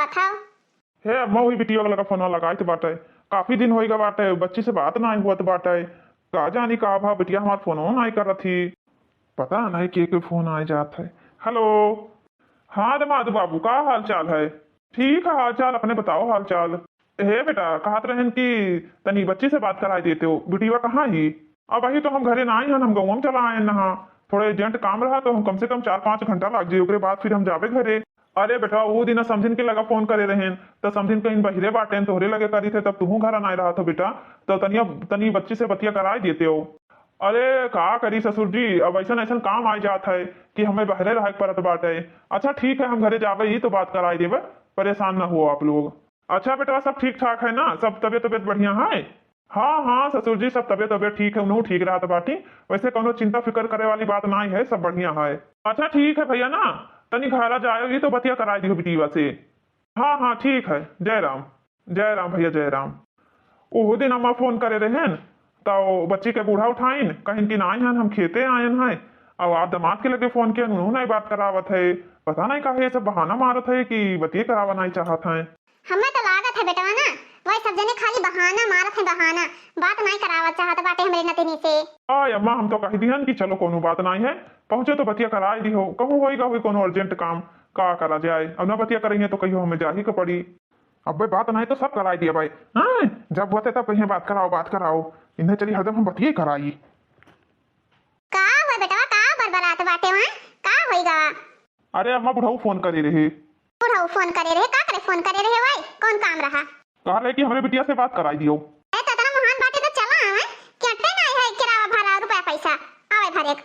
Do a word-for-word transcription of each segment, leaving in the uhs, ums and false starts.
खाओ। हे अम्मा, वही बिटिया के लगा फोनवा लगाइत बाटे, काफी दिन होइगा बाटे, बच्ची से बात नाई हुअत बाटे, का जानी का भा बिटिया हमार फोनवा नाई करत ही, पता नाई के के फोन आए जात है। हेलो, हाँ दमाद बाबू, का हाल चाल है? ठीक है हाल चाल, अपने बताओ हाल चाल। हे बेटा, कहत रहन कि तनी बच्ची से बात कराई देते हो, बिटिया कहाँ ही? अब वही तो हम घरे ना आई हन, हम गाँव में चला आए नहा, थोड़े अर्जेंट काम रहा तो हम कम से कम चार पाँच घंटा लाग जाई, ओकरे बाद फिर हम जाबे घरे। अरे बेटा, वो दिन समझिन के लगा फोन करे रहेन, तो समझिन कहीं बहिरे बाटेन, तोहरे लगे करी थे, तब तुहू घर नाई रहा था बेटा, तो तनिया तनी बच्ची से बतिया कराई देते हो। अरे का करी ससुर जी, अब ऐसन ऐसन काम आ जात है कि हमें बहरे रहे के पड़त बाटे। अच्छा ठीक है, हम घरे जाबे ही तो बात कराई देबे, परेशान ना हो आप लोग। अच्छा बेटा, सब ठीक ठाक है ना? सब तबीयत तबीयत बढ़िया है? हाँ हाँ ससुर जी, सब तबीयत तबीयत ठीक है, उनहू ठीक रहत बाटी। वैसे कौनो चिंता फिकर करे वाली बात नाई है, सब बढ़िया है। अच्छा ठीक है भैया ना, तनी घरा जाए ही तो बतिया कराई दियो बिटिया से। हाँ हाँ ठीक है, जय राम। जय राम भैया, जय राम। ओहो दिन अम्मा फोन करे रहेन, तो बच्ची के बूढ़ा उठाइन, कहिन कि नाई हन, हम खेते आयन है। अब आप दमाद के लगे फोन किया, उन्होंने नाई बात करावत है। पता नाई काहे ये सब बहाना मारत है कि बतिये करावा नाई चाहत है। हमें तो लागत है बेटवा ना, वही सब जने खाली बहाना मारत है, बहाना, बात नाई करावत चाहत बाटे हमरे नतिनी से। आय अम्मा, हम तो कह दिहन कि चलो कोनो बात नाई है, पहुँचे तो बतिया कराई दिहो, कहूँ होइगा होई कोनो अर्जेंट काम, का करा जाए, अब ना बतिया करेंगे तो कहियो हमें जाही के पड़ी। अबे बात नाई तो सब कराई दिया भाई। हाँ, जब होते तब कहिए बात कराओ, बात कराओ। इन्हें चली हरदम हम बतिये कराई। का हुआ बेटवा, का बरबरात बाटे वहाँ? का होइगा? अरे अम्मा, बुढ़ऊ फोन करे रहे। बुढ़ऊ फोन करे रहे? का करे फोन करे रहे भाई? कौन काम रहा? कहा रहे कि हमरे बिटिया से बात कराई दियो। ए, तो इतना महान बाटे तो चला आवे, कि अट्टे नाई है किरावा भाड़ा रुपया पैसा आवे भरे।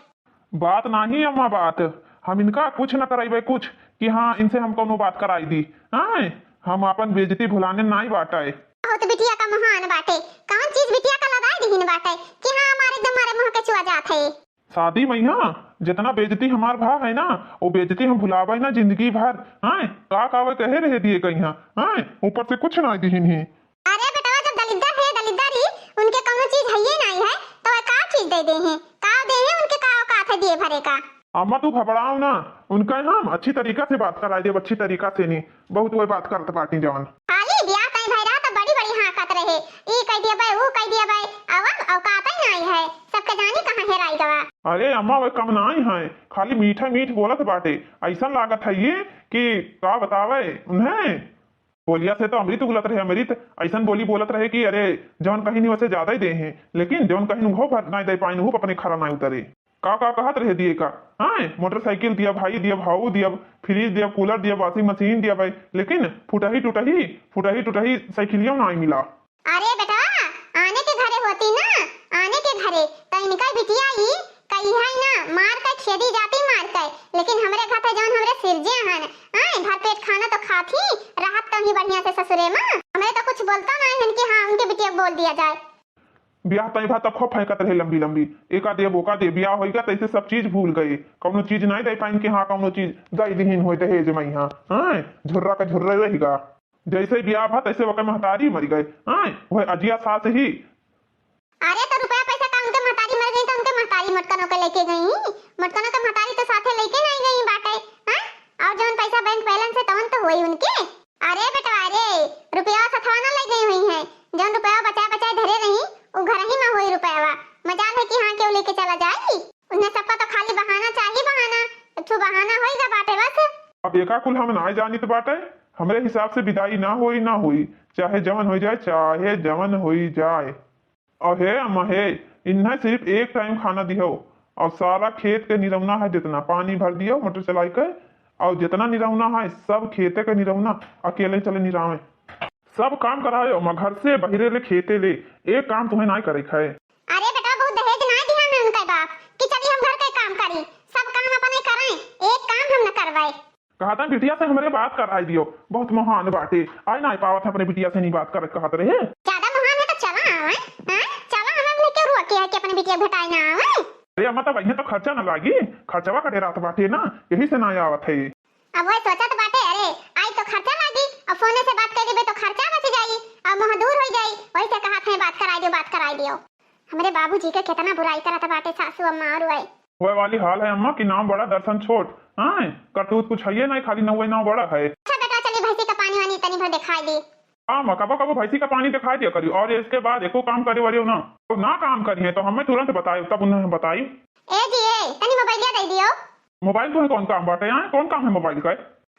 बात नाही अम्मा, बात हम इनका कुछ न कराइबे कुछ, कि हाँ इनसे हम कौनो बात कराई दी। हाँ, हम आपन बेइज्जती भुलाने नाई बाटे। बहुत बिटिया का महान बाटे, कौन चीज बिटिया का लदाई दिहिन बाटे कि हाँ हमारे एकदम मारे मुँह के चुआ जात है। शादी में यहाँ जितना बेइज्जती हमार भा है ना, वो बेइज्जती हम भुलाबे ना जिंदगी भर। हाँ, का कावे कहे रहे दिए कहीं, हाँ, ऊपर से कुछ ना दिहिन ही। अरे बेटवा, जब दलिद्दर है, दलिद्दर ही, उनके कौनो चीज हइये नाई है, तो वह का चीज दे दे हैं? का दे हैं उनके, का औकात है दिए भरे का? अम्मा, तू घबराओ ना, उनका हम अच्छी तरीका से बात कराई देब, अच्छी तरीका से नहीं, बहुत वही बात करत बाटी जवन। खाली ब्याह तय भय रहा तो बड़ी बड़ी हाँकत रहे, ई कह दिया बे, ऊ कह दिया बे, अब औकात ही नाई है, सबके जानी कहाँ हेराई गवा। अरे अम्मा, वह कम नाई है, खाली मीठा मीठ बोलत बाटे, ऐसा लागत है ये कि का बतावे उन्हें। बोलिया से तो अमृत उगलत रहे, अमृत। ऐसन बोली बोलत रहे कि अरे, जवन कहीं नहीं वैसे ज्यादा ही दे हैं, लेकिन जवन कहीं उहो भर नहीं दे पाइन, उहो अपने खरा नहीं उतरे। का का कहत रहे दिए का? हाँ, मोटरसाइकिल दिया भाई, दिया भाऊ, दिया फ्रिज, दिया कूलर, दिया वॉशिंग मशीन दिया भाई, लेकिन फुटही टुटही, फुटही टुटही साइकिलियों नहीं मिला। अरे बेटा, आने के घरे होती ना, आने के घरे, तो इनका बिटिया ई कही है ना, मार के खेदी जाती मार के, लेकिन हमरे घर पे जौन हमरे सिरजे हन, आए, भर पेट खाना तो खात ही, रहत तो ही बढ़िया से ससुरे में। हमें तो कुछ बोलता नहीं हन कि हाँ, उनके बिटिया को बोल दिया जाए। ब्याह तय भा तब खूब फेंकत रहे लंबी लंबी, एका देब, ओका देब, ब्याह होइगा, तैसे सब चीज भूल गए, कौनो चीज नहीं दे पाइन कि हाँ, कौनो चीज दे दिहिन होए दहेज में, हाँ, हाँ, झुर्रा का झुर्रा रहेगा। जैसे ही ब्याह भा, तैसे ओकर महतारी मर गए। आय, वह अजिया सास ही। अरे, तो रुपया पैसा का उनके महतारी मर गई, तो उनके महतारी मोटकनों के लेके गई। मोटकनों के महतारी तो साथे लेके नहीं गई बाटे, हाँ? और जौन पैसा बैंक बैलेंस है, तौन तो हुई उनके। अरे बेटवा रे, रुपया सथवा ना ले गई हुई है, जौन रुपया बचाए बचाए धरे रही, वो घर ही में हुई रुपया। मजाल है कि हाँ, केहू लेके चला जाई। उन्हें सबका तो खाली बहाना चाहिए, बहाना। एक ठो बहाना होइगा बाटे बस। अब एका कुल हम नाय जानित बाटे, हमरे हिसाब से विदाई ना होई, ना होई, चाहे जवन होई जाए, चाहे जवन होई जाए। और हे अम्मा हे, इन्हें सिर्फ एक टाइम खाना दिहो, और सारा खेत के निरौना है जितना, पानी भर दियो मोटर चलाई के, और जितना निरौना है सब खेते के निरौना, अकेले चले निरावे। सब काम कराए अम्मा, घर से बहिरे ले खेते ले, एक काम तुम्हें नाय करे खाए। अरे बेटा, बहुत दहेज नाय दिया है उनका बाप कि चली हम घर के काम करी, सब काम अपने करें, एक काम हम न करवाए। कहा था बिटिया से हमरे बात कराई दियो, बहुत महान बाटे, आय नाय पावत है अपने बिटिया से नहीं बात करत कहत रहे। ज्यादा महान है तो चला आवे, हैं? चला हमें अपने क्यों रोके है कि अपने बिटिया भेटाई ना आवे? अरे अम्मा, तब अइहे तो खर्चा न लागी, खर्चवा कटे रात बाटे ना, यही से ना आवत है। अब वही सोचत बाटे, अरे, आई तो खर्चा लागी, अब फोने से बात कर लेबे तो खर्चा बच जाई, अब मुँह दूर हो जाई, वही से कहा थे बात कराई दियो, बात कराई दियो। हमरे बाबूजी के कितना बुराई करत बाटे सासू अम्मा और वही। वह वाली हाल है अम्मा कि नाम बड़ा दर्शन छोट, हाँ, करतूत कुछ है नहीं, खाली नौवे नाव बड़ा है। अच्छा बेटा, चली भैंसी का पानी वानी दिन भर दिखाई दी। हाँ माँ, कबो कबो भैंसी का पानी दिखाई दिया करी, और इसके बाद एको काम करे वाली हो ना, तो ना काम करिए तो हमें तुरंत बताए, तब उन्हें हम बताई। ए जी, ए, तनी मोबाइलिया दे दियो। मोबाइल तुम्हें कौन काम बाटे? यहाँ कौन काम है मोबाइल का?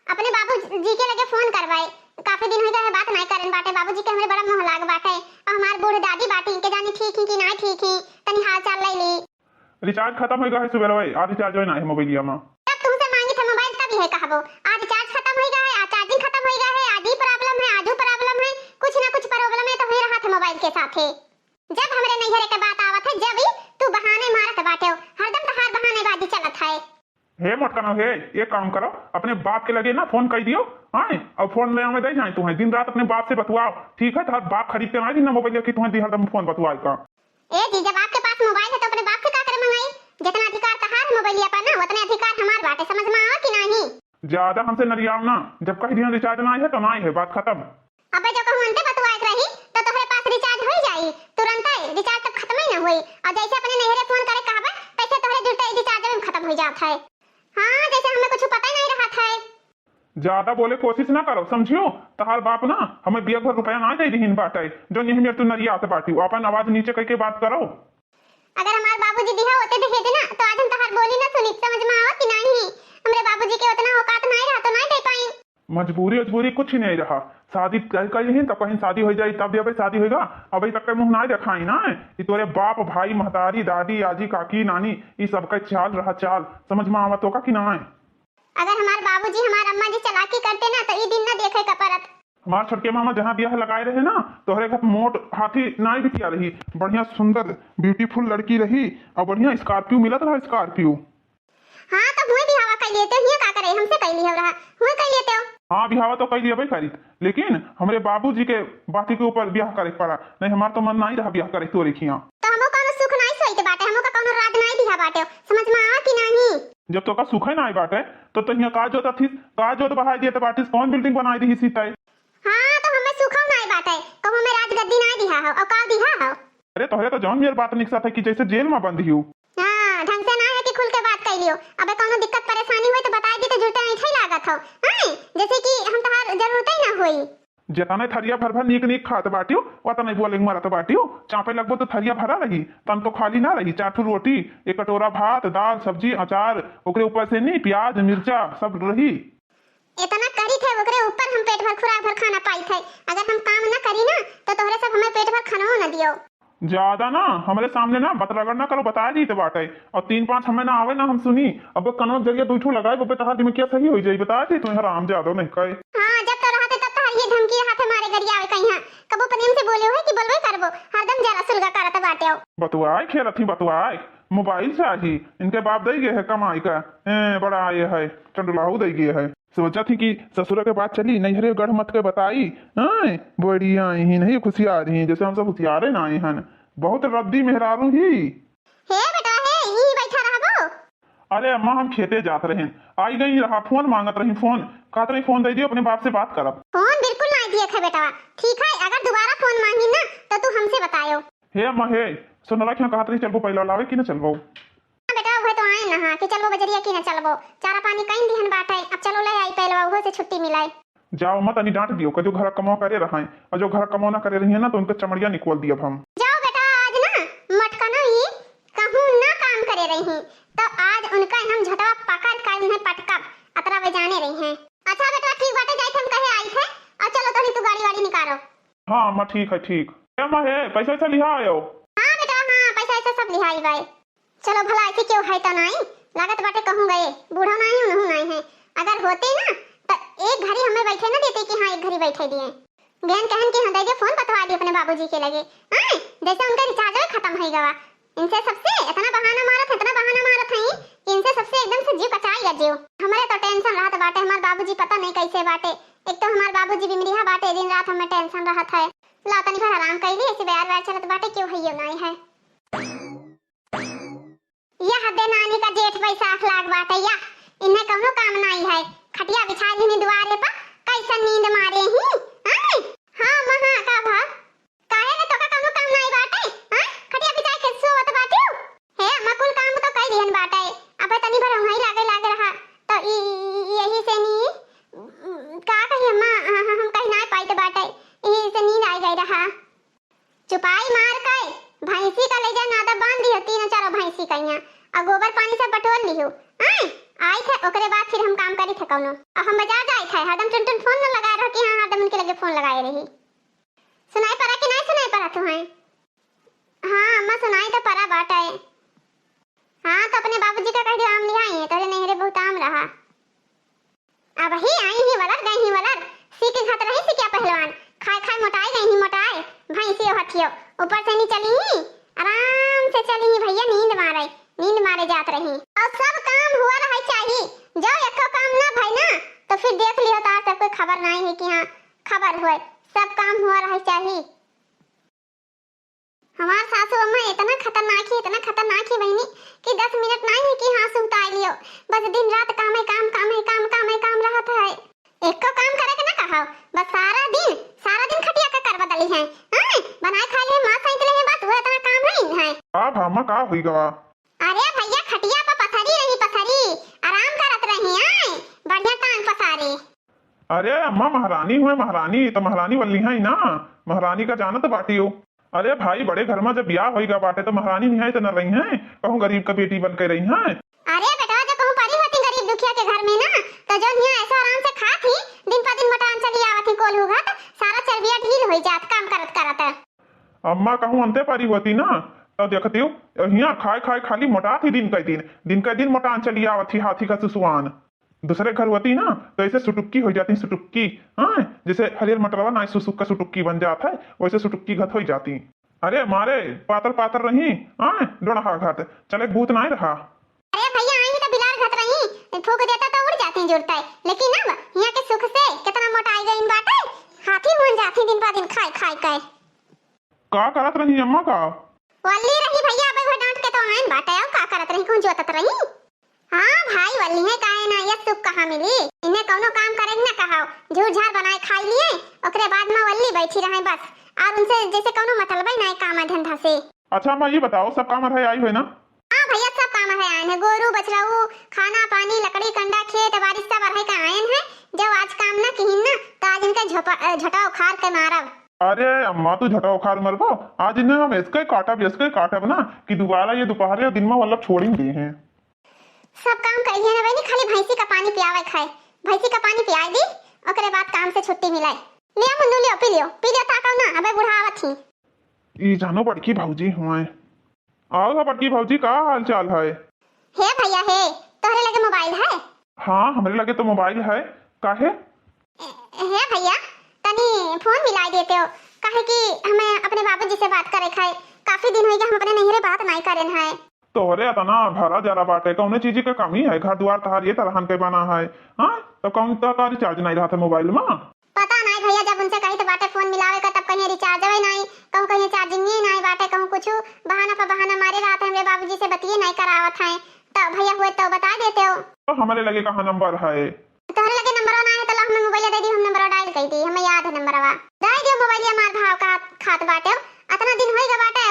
अपने बाबू जी के लगे फोन करवाए, काफी दिन हो गए है बात नहीं करन बाटे। बाबूजी के हमरे बड़ा मोह लाग बाटे, और हमार बूढ़ दादी बाटी के जानी ठीक ही कि नहीं ठीक ही, तनी हाल चाल ले ली। रिचार्ज खत्म हो गया है सुबह, आज रिचार्ज ना है मोबाइलिया में। तब तुमसे मांगी थे मोबाइल तब यह कहबो, आज रिचार्ज खत्म हो गया है, आज चार्जिंग खत्म हो गया है, आज ही प्रॉब्लम है, आज वो प्रॉब्लम है, कुछ ना कुछ प्रॉब्लम है तो हुई रहा था मोबाइल के साथ है। जब हमरे नैहरे के बात आवत है, जब ही तू बहाने मारत बाटे हो, हरदम तहार बहानेबाजी चलत है। हे मोटकनो हे, एक काम करो, अपने बाप के लगे ना फोन कर दियो, हाँ, और फोन में हमें दे जाए तुम्हें, दिन रात अपने बाप से बतुआओ, ठीक है? तहार बाप खरीद के ना दी ना मोबाइल कि तुम्हें दी हरदम फोन बतुआए का। ए जी, जब आपके पास मोबाइल है तो अपने बाप से का करे मंगाई? जितना अधिकार तहार है मोबाइलिया पर ना, उतने अधिकार हमार बाटे, समझ में आवा कि नहीं? ज्यादा हमसे नरियाव ना, जब कह दिया रिचार्ज ना है तो ना है, बात खत्म। अबे जो कहूँ अंते बतुआत रही तो तोहरे पास रिचार्ज हो जाई, तुरंत रिचार्ज तो खत्म ही ना होई, और जैसे अपने नैहरे फोन करे कहबे तैसे तोहरे जुड़ते रिचार्ज में खत्म हो जात है। हाँ, जैसे हमें कुछ पता ही नहीं रहत है। ज्यादा बोले कोशिश ना करो, समझियो? तहार बाप ना हमें बिया भर रुपया ना दे दिहिन बाटे, जो यही मेर तू नरियात बाटी, अपन आवाज नीचे करके बात करो। अगर हमार बाबूजी दिहा होते दहेज ना, तो आज हम तहार बोली ना सुनी, समझ में आवा कि नहीं? हमरे बाबूजी के उतना औकात नहीं रहा, तो नहीं दे पाई। मजबूरी, मजबूरी कुछ नहीं रहा, शादी तय कर ही, तब कहीं शादी हो जाई, तब देबे शादी होएगा। अभी तक के मुंह ना दिखाई ना, ई तोरे बाप, भाई, महतारी, दादी, आजी, काकी, नानी, ई सबका चाल रहा चाल, समझ में आवत होगा कि ना? अगर हमार बाबूजी, हमार अम्मा जी चालाकी करते ना, तो ई दिन ना देखे का परत। हमार छोटके मामा जहाँ बियाह लगाए रहे ना, तोहरे घर मोट हाथी नाई बिटिया रही, बढ़िया सुंदर beautiful लड़की रही, और बढ़िया Scorpio मिलत रहा, Scorpio। हाँ, तो हुए बिहावा कर लेते, हियाँ का करे, हमसे कर लिया रहा, हुए कर लेते हो। हाँ, बिहावा तो कर लिया भाई करी, लेकिन हमरे बाबूजी के बाती के ऊपर बियाह करे के पड़ा, नहीं हमार तो मन नहीं रहा बियाह करे तोरे खिया। तो हमो कौनो सुख नहीं सोई के बाटे, हमो का कौनो राज नहीं दिया बाटे, समझ में आवा कि नहीं? जब तोका सुखे नाई बाटे, तो तहिया का जोत अथिस, का जोत बढ़ाई दिए बाटिस, कौन building बनाई दिही सीता? हाँ, तो हमें सुखो नाई बाटे, कहूँ में राजगद्दी नाई दिहा हो, और का दिहा हो? अरे, तोहरे तो जौन मेर बात निकसत है कि जैसे जेल में बंद हियो। हाँ, ढंग से ना है कि खुल के बात कर लियो। अबे कौनो दिक्कत परेशानी होई तो बताई दी तो जुड़ते ऐठे लागत हो, हैं? जैसे कि हम तहार जरूरत ही ना होई। जेतने थरिया भर भर नीक नीक खात बाटियो, ओतने बोले मरत बाटियो। चापे लगबो तो थरिया भरा रही, तन तो खाली ना रही। चार ठो रोटी, एक कटोरा भात, दाल, सब्जी, अचार, ओकरे ऊपर से नी प्याज, मिर्चा सब रही। इतना करी थे, ओकरे ऊपर हम पेट भर खुराक भर खाना पाई थे। अगर हम काम ना करी ना, तो तोहरे सब हमें पेट भर खानो ना दियो। ज्यादा ना हमरे सामने ना बतलागड़ ना करो, बता दी तो बाटे। और तीन पांच हमें ना आवे ना हम सुनी। अब कनो जरिया दू ठो लगाए, बबे तहार दिमाग क्या सही हो जाई, बता दी तू हराम ज्यादा नहीं कहे। हाँ, जब तो रहते तब तहार ये धमकी हाथे मारे गरिया आवे कहीं। हाँ, कबो प्रेम से बोले हो कि बोलबे करबो, हरदम जरा सुलगा करत बाटे हो। बतुआए खेलत ही बतुआए, मोबाइल चाही, इनके बाप दे गए है कमाई का। ए, बड़ा आए है, चंडुलाहू दे गए है। सोचत ही कि ससुर के बात चली, नैहरे गढ़ मत के बताई। आय, बड़ी आई ही नहीं, हुसियार ही, जैसे हम सब हुसियारे ना आए हन। बहुत रद्दी मेहरारू ही। हे बेटा, हे, यहीं बैठा रहबो? अरे अम्मा, हम खेते जात रहेन, आई गई रहा, फोन मांगत रही, फोन कहत रही, फोन दे दियो, अपने बाप से बात करब। फोन बिल्कुल ना दिए खे बेटवा। ठीक है, अगर दोबारा फोन मांगी ना, तो तू हमसे बतायो। हे अम्मा, हे, सोनरा क्यों कहत रही, चलबो पहला लावे कि ना चलबो? हाँ बेटा, वह तो आए ना, हाँ, कि चलबो बजरिया कि ना चलबो, चारा पानी कहीं दिहन बाटे, अब चलो ले आई पहलवा, उहो से छुट्टी मिलाए। जाओ मत, तनी डांट दियो, कजो घर कमवा करे रहाए, और जो घर कमवा ना करे रही है ना, तो उनका चमड़िया निकल दियब हम। जाओ बेटा, आज ना मटकनो ही कहूँ ना काम करे रही, तो आज उनका हम झटवा पकड़ कर उन्हें पटकब, अतरा वे जाने रही हैं। अच्छा बेटा, ठीक बाटे, जाइत हम कहे आई थे, और चलो तनी तू गाड़ी वाड़ी निकालो। हाँ अम्मा, ठीक है, ठीक। ए अम्मा, हे, पैसा वैसा लिहा आयो? हाँ बेटा, हाँ, पैसा वैसा सब लिहा आई बाई। चलो भला, ऐसे क्यों है तो नाई? लागत बाटे कहूँ गए, बूढ़ो नाई, उनहू नाई है। अगर होते ना, तो एक घड़ी हमें बैठे ना देते कि हाँ, एक घड़ी बैठे दिए। बहन कहन कि हाँ, दे दे फोन, बतवा दी अपने बाबूजी के लगे। हाँ, जैसे उनका रिचार्ज खत्म हो गवा। इनसे सबसे इतना बहाना मारत है, इतना बहाना मारत है कि इनसे सबसे एकदम से जीव कचाई गया जीव। हमारे तो टेंशन रहत बाटे, हमार बाबूजी पता नहीं कैसे बाटे। एक तो हमार बाबूजी बिमरिया बाटे, दिन रात हमें टेंशन रहत है। ला तनी भर आराम कर ली, ऐसे बैर बैर चलत बाटे, क्यों है ये नाई है। यह दे नानी का जेठ बैसाख लाग बाटे या, इन्हें कौनो काम नाई है। खटिया बिछा लेनी दुआरे पर, कैसन नींद मारे ही। आय, हाँ महा का भा, काहे रे तोका कौनो काम नाई बाटे? हाँ, खटिया बिछा के सोवत बाटे। हे अम्मा, कुल काम तो कई दिहन बाटे, अब तनी भर वहीं लागे लागे रहा, तो ई, ई, ई, यही से नी, का कही अम्मा, हाँ, हाँ, हम कहीं ना गोबर पानी सब बटोर लिहू। आए, आई थे, ओकरे बाद फिर हम काम करी थे कौनो। अब हम बाजार जाई थे, हरदम टुनटुन फोन न लगाए रहो कि हाँ, हरदम उनके लगे फोन लगाए रही। सुनाई पड़ा कि नहीं सुनाई पड़ा तुम्हें? हाँ अम्मा, सुनाई तो पड़ा बाटे। हाँ, तो अपने बाबूजी का कह दियो, आम लियाई है, तोरे नैहरे बहुत आम रहा। अब ही आई ही वलर, गई ही वलर, सीख घत रही सिकिया पहलवान, खाए खाए मोटाई गई ही मोटाई, भैंसियो हथियो, ऊपर से नहीं चली ही, आराम से चली ही भैया, नींद मारे, नींद मारे जात रही। और सब काम हुआ रहे चाही, जो एको काम ना भई ना, तो फिर देख लियो, तार सब कोई खबर नहीं है कि हाँ खबर हुए, सब काम हुआ रहे चाही। हमार सासू अम्मा इतना खतरनाक ही, इतना खतरनाक ही बहिनी कि दस मिनट नाहीं है कि हाँ सुताई लियो, बस दिन रात काम है काम, काम है काम, काम है काम रहत है। एको काम करे के ना कहो, बस सारा दिन, सारा दिन खटिया का कर बदली है। हाँ, बनाए खाए ले, माँ सैंत ले है, बस वो इतना काम है, है। का भामा का हुई गवा? अरे भैया, खटिया पर पसरी रही, पसरी, आराम करत रही, आए, बढ़िया टांग पसारी। अरे अम्मा, महारानी हुए, महारानी तो महारानी वल्ली है ना, महारानी का जानत बाटी हो। अरे भाई, बड़े घर में जब ब्याह होइगा बाटे तो महारानी निहाय तो न रही हैं, कहूँ गरीब का बेटी बन के रही हैं। अरे बेटवा, जब कहूँ परी होती गरीब दुखिया के घर में ना, तो जो निहाय ऐसा आराम से खात ही, दिन पर दिन मोटान चली आवत ही, कोल्हू घात, सारा चर्बिया ढील होई जात काम करत करत। अम्मा कहूँ अंते परी होती ना, तो देखती हो, हियाँ खाए खाए खाली मोटात ही दिन का दिन, दिन का दिन मोटान चली आवत ही हाथी का सुसुआन। दूसरे घर होती ना, तो ऐसे सुटुक्की हो जाती, सुटुक्की। हाँ, जैसे हरियर मटरवा ना सुसुक का सुटुक्की बन जात है, वैसे सुटुक्की घत हो जाती। अरे मारे, पातर पातर रही, हाँ, डोड़हा घत, चले बूत नाय रहा। अरे भैया, आई तो बिलार घत रही, फूंक देता तो उड़ जाती जुड़ता है, लेकिन अब यहाँ के सुख से कितना मोटाई गई बाटे, हाथी बन जाती दिन पा दिन खाए खाए के। का करत रही अम्मा का? वल्ली रही भैया, अबे वो डांट के तो आइन बाटे, अब का करत रही, कौन जोतत रही? हाँ भाई, वल्ली है काहे ना, ये सुख कहाँ मिली? इन्हें कौनो काम करे ना कहाओ, झूठ झाड़ बनाए खाई लिए, ओकरे बाद में वल्ली बैठी रहे बस, और उनसे जैसे कौनो मतलब ही ना है काम धंधा से। अच्छा अम्मा, ये बताओ, सब काम अरहे आई हुए ना? हाँ भैया, सब काम अरहे आयन है, गोरू बछरऊ, खाना पानी, लकड़ी कंडा, खेत बारिश सब अरहे का आयन है। जब आज काम ना किहिन ना, तो आज इनके झोपा-, अ, झोटा उखाड़ के मारब। अरे अम्मा, तू झोटा उखाड़ मरबो? आज इन्हें हम इसके काटब, इसके काटब ना कि दोबारा ये दोपहर या दिन में मतलब छोड़ी दे हैं। सब काम करिए ना बहनी, खाली भैंसी का पानी पियावे खाए, भैंसी का पानी पियाए दी, ओकरे बाद काम से छुट्टी मिले। लिया मुन्नू, लियो, पी लियो, पी लियो, ताकव ना, अबे बूढ़ा आवत ही। ई जानो बड़की भौजी हुए। आओ हो बड़की भौजी, का हाल चाल है? हे भैया हे, तोहरे लगे मोबाइल है? हाँ, हमरे लगे तो मोबाइल है। काहे? हे भैया, तनी फोन मिलाई देते हो, काहे कि हमें अपने बाबूजी से बात करे खाए, काफी दिन होइगा हम अपने नैहरे बात नाई करेन है। तोहरे अतना भरा जरा बाटे, कौने चीज के कमी है? घर दुआर तहार ये तरहन के बना है, हाँ? तो कौन तो का रिचार्ज नाई रहत है मोबाइल में? पता नाई भैया, जब उनसे कही तो बाटे फोन मिलावे का, तब कहीं रिचार्ज है नाई, कहूँ कहीं चार्जिंग ही नाई बाटे, कहूँ कुछ बहाना पर बहाना मारे रहत है, हमरे बाबूजी से बतिये नाई करावत है। तो भैया हुए तो बता देते हो। तो हमरे लगे कहाँ नंबर है? तोहरे लगे नंबरवा ना है तो ला हमें मोबाइल दे दी, हम नंबरवा डायल कर दी, हमें याद है नंबरवा। दे दियो मोबाइल हमार भाव का खात बाटे, अतना दिन होइगा बाटे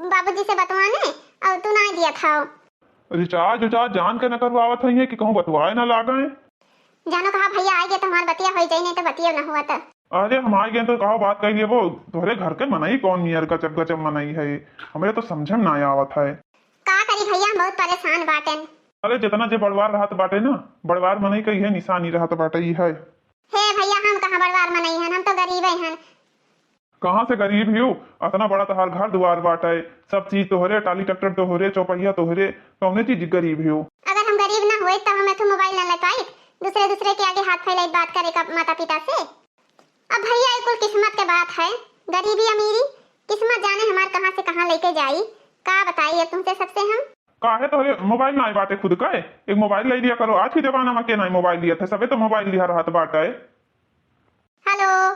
बाबूजी से बतवाने, और तू ना दिया था। रिचार्ज उचार्ज जान के न करवावत है कि कहूँ बतवाए ना लागे। जानो कहा भैया आए गए तो हमार बतिया हो जाई, नहीं तो बतिया ना हुआ तो। अरे हम आए गए तो कहा बात कर लिए, वो तोहरे घर के मनई कौन नियर गजब गजब मनई है, हमरे तो समझे में ना आवत है। का करी भैया, हम बहुत परेशान बाटेन। अरे, जितना जे बड़वार रहत बाटे ना, बड़वार मनई का इहे निशानी रहत बाटे, ई है। हे भैया, हम कहाँ बड़वार मनई हन, हम तो गरीबे हन। कहाँ से गरीब हियो? अतना बड़ा तोहार घर दुआर बाटे, सब चीज तोहरे, टाली ट्रैक्टर तोहरे, चौपहिया तोहरे, कौने चीज गरीब हियो? अगर हम गरीब ना होइत, तब हम एथो मोबाइल ना ले पाइत, दूसरे दूसरे के आगे हाथ फैलाइत बात करे का माता पिता से। अब भैया, ये कुल किस्मत के बात है, गरीबी अमीरी, किस्मत जाने हमार कहाँ से कहाँ लेके जाई। का बताई अब तुमसे सबसे हम। काहे तोहरे मोबाइल नाई बाटे खुद का? एक मोबाइल ले लिया करो, आज के जमाना में के नाई मोबाइल लिया था, सबे तो मोबाइल लिया रहत बाटे। हेलो,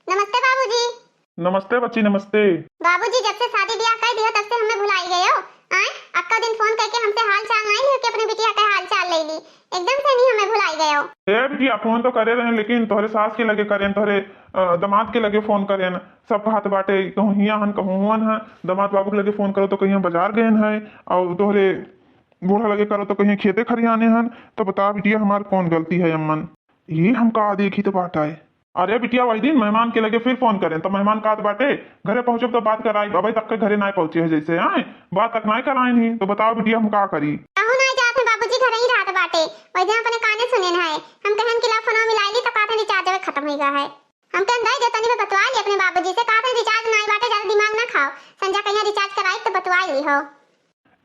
नमस्ते बाबूजी। नमस्ते बच्ची, नमस्ते। बाबूजी, जब से शादी ब्याह कर दियो, तब से हमें भुलाई गए हो। आए, अक्का दिन फोन करके हमसे हाल चाल नाई लियो कि अपने बिटिया का हाल चाल ले ली, एकदम से नहीं हमें भुलाई गए हो। ए बिटिया, फोन तो करे रहे, लेकिन तोहरे सास के लगे करेन, तोहरे, अ, दामाद के लगे फोन करेन, सब कहत बाटे, कहूँ हियाँ हन, कहूँ हुअन हन, दामाद बाबू के लगे फोन करो तो कहीं बाजार गए हैं, और तोहरे बूढ़ा लगे करो तो कहीं खेते खरियाने हन। तो बता बिटिया, हमार कौन गलती है अम्मन? ये हम का देखी तो बाटा है। अरे बिटिया, वही दिन मेहमान के लगे फिर फोन करें, तो मेहमान कहत बाटे, "घरे पहुँचब तो बात कराई।" अबे तक के घरे नाय पहुँचे है, जैसे आए, बात तक नाय कराए नहीं। तो बताओ बिटिया, हम का करी? कहूँ वही दिन अपने काने सुनेन है। हम कहन कि ला फोनवा मिलाइ ली, तो कहत हैं रिचार्ज खतम होइ गा है। हम कहन दइ दे, तनी बतवाइ ली अपने बाबूजी से, कहत हैं रिचार्ज नाहीं बाटे, ज्यादा दिमाग ना खाओ, संझा कहिया रिचार्ज कराई तो बतवाइ ली हो।